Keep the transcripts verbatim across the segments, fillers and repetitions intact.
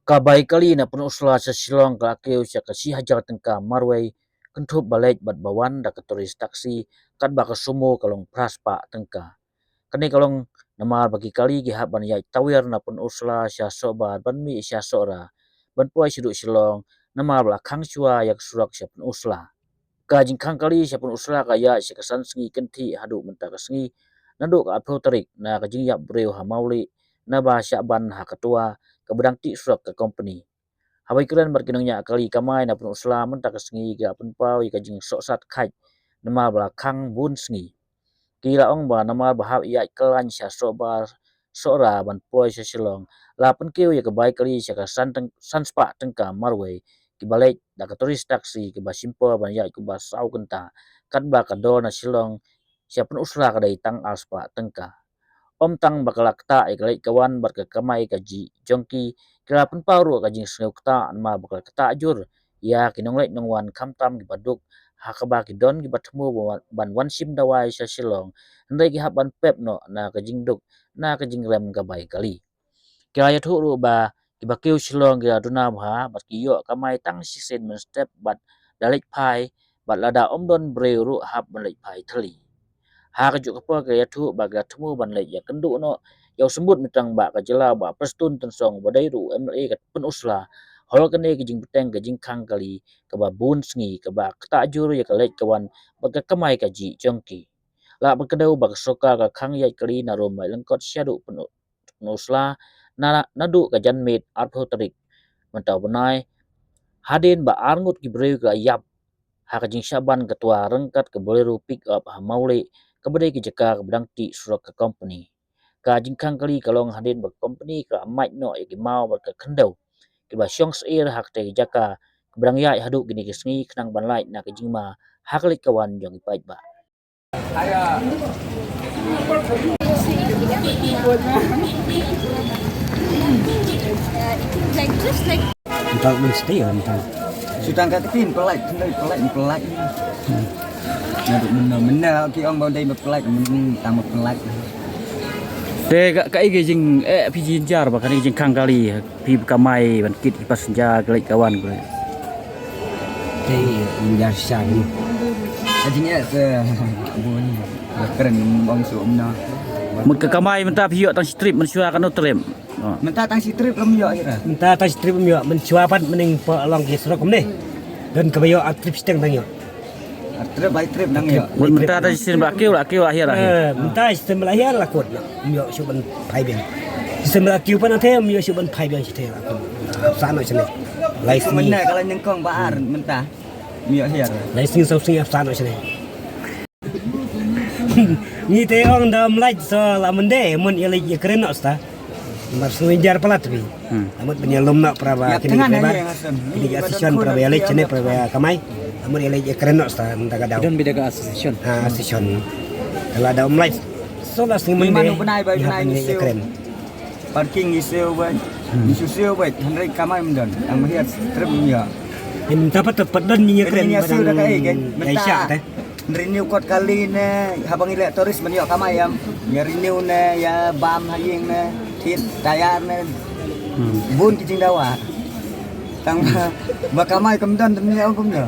Ka bai kali na Pynursla sha Shillong ka la kiew sha ka shi hajar tyngka marwei, kynthup ba leit bad ba wan da ka tourist taxi, katba ka sumo ka long phra spah tyngka. Kane ka long namar ba ki kali ki hap ban ïaid tawiar na Pynursla sha Sohbar ban mih sha Sohra ban poi shaduh Shillong, namar ba la khang shuwa ïa ka surok sha Pynursla. Ka jingkhang kali sha Pynursla ka ïaid sha ka san sngi kynthih haduh mynta ka sngi, naduh ka arphew tarik na ka jingïap briew ha Mawlieh, naba shah ban ha ka Twa, kaba dang tih surok ka kompani. Haba ïakren bad ki nongñiah kali kamai na Pynursla mynta ka sngi, ki la pynpaw ïa ka jingsohsat khait namar ba la khang bun sngi. Ki la ong ba namar ba hap ïaid kyllaiñ sha Sohbar, Sohra ban poi sha Shillong, la pynkiew ïa ka bai kali sha ka san tyng-, san spah tyngka marwei, kiba leit da ka tourist taxi, kiba shim por ban ïaid kumba saw kynta, katba ka dor na Shillong sha Pynursla ka dei tang ar spah tyngka. Ym tang ba ka la ktah ïa ka leit ka wan bad ka kamai kajih jong ki, ki la pynpaw ruh ka jingsngew ktah namar ba ka la ktah jur ïa ki nongleit nongwan, khamtam kiba duk ha kaba ki don kiba thmu ban wan, ban wan shim dawai sha Shillong, hynrei ki hap ban pep noh na ka jingduk, na ka jingrem ka bai kali. Ki la ïathuh ruh ba kiba kiew Shillong ki la duna bha bad ki ïoh kamai tang shisien mynstep bad da leit phai, bad lada ym don briew ruh hap ban leit phai thylli. Ha kajuh ka por ki la ïathuh ba ki la thmu ban leit ïakynduh noh ïa u Symbud Myntrangbah ka jylla, Bah Prestone Tynsong, ba dei ruh u M L A ka Pynursla, halor kane ka jingbteng ka jingkhang kali kaba bun sngi, kaba ktah jur ïa ka leit ka wan bad ka kamai kajih jong ki. La pyrkhat ba ka sorkar ka khang ïaid kali na Rumbailyngkot shaduh Pynu-, Pynursla, na, naduh ka janmiet arphew tarik mynta u bnai, hadien ba arngut ki briew ki la ïap ha ka jingshah ban ka Twa ryngkat ka Bolero pick up ha Mawlieh, kaba dei ka jaka kaba dang tih surok ka kompani. Ka jingkhang kali ka long hadien ba ka kompani ka la mait noh ïa ki maw bad ka khyndew, kiba shong syier ha katei ka jaka, kaba dang ïaid haduh kine ki sngi khnang ban lait na ka jingma ha ka leit ka wan jong ki paidbah. Mynta mynstep mynta. Shu tang ka ktien, pynlait, pynlait, pynlait, pynlait. Naduh mynno mynno ki ong ba dei ba pynlait, mynta ma pynlait. Te ka, kaei ka jing, eh, phi jynjar ba kane ka jingkhang kali, phi kamai ban kit ki passenger ka leit ka wan kali. Te jynjar shisha kali. Ka jingeh te bun. Kren ong shu mynno. Mut ka kamai mynta phi ïoh tang shi trip, mynshuwa katno trip? Oh. Mynta tang shi trip lam ïoh hi ra. Mynta tang shi trip lam ïoh, mynshuwa pat mynhynnin poi along ki surok kumne. Don kaba ïoh ar trip shiteng tang ïoh. Ar trip lai trip nang ïoh. Mut mynta tang shisien ba la kiew, la kiew la hiar la hiar. Eh, mynta shisien ba la hiar la kut. Ym ïoh shuh ban phai biang. Shisien ba la kiew pat na te ym ïoh shuh ban phai biang shi te la kut. Sa noh shane. Lai sngi. Mynne ka la nyngkong ba ar mynta. Ym ïoh hiar. Lai sngi saw sngi ap sa noh shane. Ngi te ong da ym lait, so la mynde, mut ïa leit ïa kren noh sta. Namar sngew jar palat phi. Hmm. La mut ban ïalum noh para ba kine ki driver. Kine ki association para ba ïa leit shane para ba ïa kamai. La mut ïa leit ïa kren noh sta mynta ka daw. Don bida ka association. Ha, association. Ka la da ym lait. So la sngew mynde. Ïa kren. Parking ngi siew bad. Hmm. Ngi shu siew bad. Hynrei kamai ym don. Ang mah hiar trip ym ïoh. Mynta pat pat don ngi ïa kren. Ngi siew da kaei ke? Mynta. Renew kot kali ne, haba ngi leh tourist ban ïoh kamai em. Ïa renew ne, ïa bam ha ïing ne, kit tayar ne. Hmm. Bun ki jingdawa. Tang ba, ba kamai kam don, don ïa ong kumno.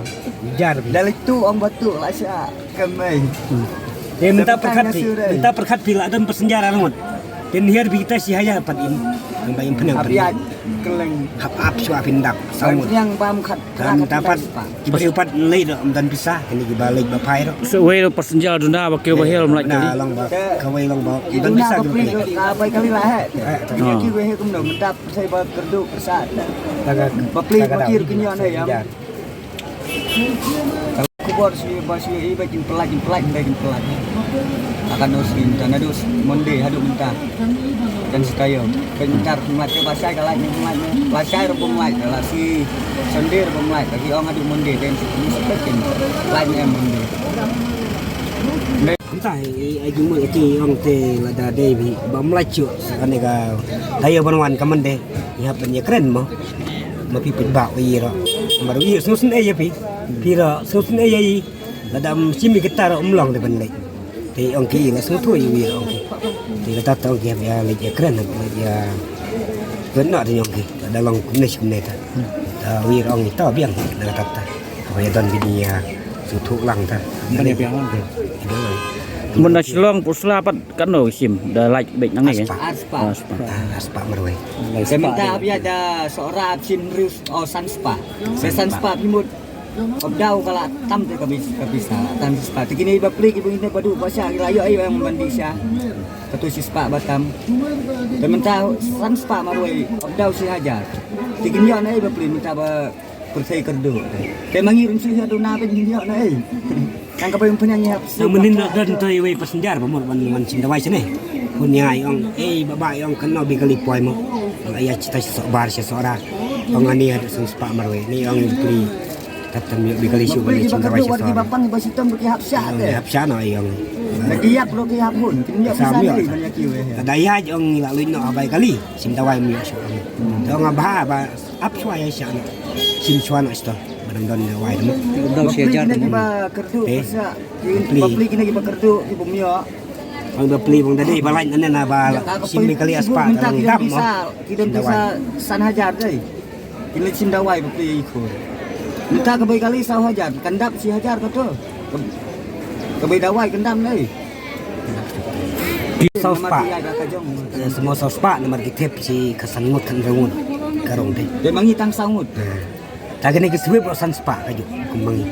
Jar. Da leit tu ong ba tu la sha kamai. Hmm. Te mynta pyrkhat phi, mynta pyrkhat phi la don passenger arngut. Te hiar phi kita shi hajar pat im. Ba im pynang. Hap ïa kylleng. Hap ap shuwa phin dap. Saw ngut. Yang bam khat. Kan dapat ki briew pat leit ruh ym don pisa, kine kiba leit ba phai ruh. Sa wei ruh passenger duna ba kiew ba hiar ym lait kali. Na long ba kawei long ba ym don pisa ki ba leit. Ka bai kali lah eh. Kine ki wei kumno mynta sai ba kyrduh pisa. Ba pli ba kir kine ne ïa. Khubor shu ba shu i ba kin pynlait kin pynlait ba kin pynlait. Akan us kin ta naduh Monday haduh mynta. Kan shi taïew. Kan mynta ruh pynlait ke ba shai ka lait ne pynlait ne. Ba shai ruh pynlait. Ka la shi Sunday ruh pynlait. Ka ki ong haduh Monday. Kan shi pynlait kin lait ne Monday. Kumta ai ai jingmut ai ki ong te lada dei ba ym lait shuh. Sa kane ka taïew ban wan ka Monday. Ïa ban ïa kren mo. Ma phi pynbah ïa ro. Mar ïa sngewsynei ïa phi. Phi ro sngewsynei ïa i. Lada ym shim i kita ro ym long de ban leit. Te ong ki la sngewthuh ïa wi ong ki. Te kata te ong ki ïa leit ïa kren ïa. Kena tu nyong ki, da long kumne shi kumne ta. Ta wir ong ita biang na kata ta. Apa ya don bini ya sutu lang ta. Bini biang lang. Mun da Shillong Phutsla pat katno shim da lait beit nangne. Arspah. Arspah. Arspah. Ah, arspah marwei. Sementara biar da seorang shim rius oh san spah. Sesan spah pimut. Obdau kala tam te kabis kabisa tam spah. Tikini bapli ki bini badu basha ki layo ayo yang mandi sha. Katu shi spah batam. Te menta san spah marwei obdau shi hajar. Tikini yo nai bapli menta ba persai kerdu. Te mangi rin shi hadu na ben yo nai. Kan ka ba yung penyanyi hap. Nang menin nak dan tu iwei passenger pamur ban ban sindawai sini. Punya yong eh baba yong kena bikali poi mo. Ayah cita sok bar shi sora. Ong ani ada san spah marwei ni ong bapli. Tatam ïoh bikali shu bani chim dawai shu sor. Bapang ba sitom ba ki hap sha te. Hap sha no ïong. Ba ki hap ro ki hap hun. Kim ïoh bisa ni ban ïa ki weh. Kada ïa jong la luin no abai kali. Chim dawai mi ïoh shu. Dong ba ba ap shwa ïa sha no. Chim shwa no sto. Ba dang don dawai dum. Dong sia jar. Ba kerdu sa. Bapli kini ba kerdu ki bum ïoh. Bang bapli bang dadi ba lain ane na ba. Chim bikali aspa. Kita bisa san hajar dai. Kila chim dawai ba pli ikhur. Minta ka bai kali saw hajar, kan dap shi hajar ka tu. Ka bai dawai kan dam dai. Saw spah. Semua saw spah namar ki tip shi ka sangut kan rangut. Karong dai. Dai mangi tang sangut. Ta kene ki swip ro san spah ka ju kumangi.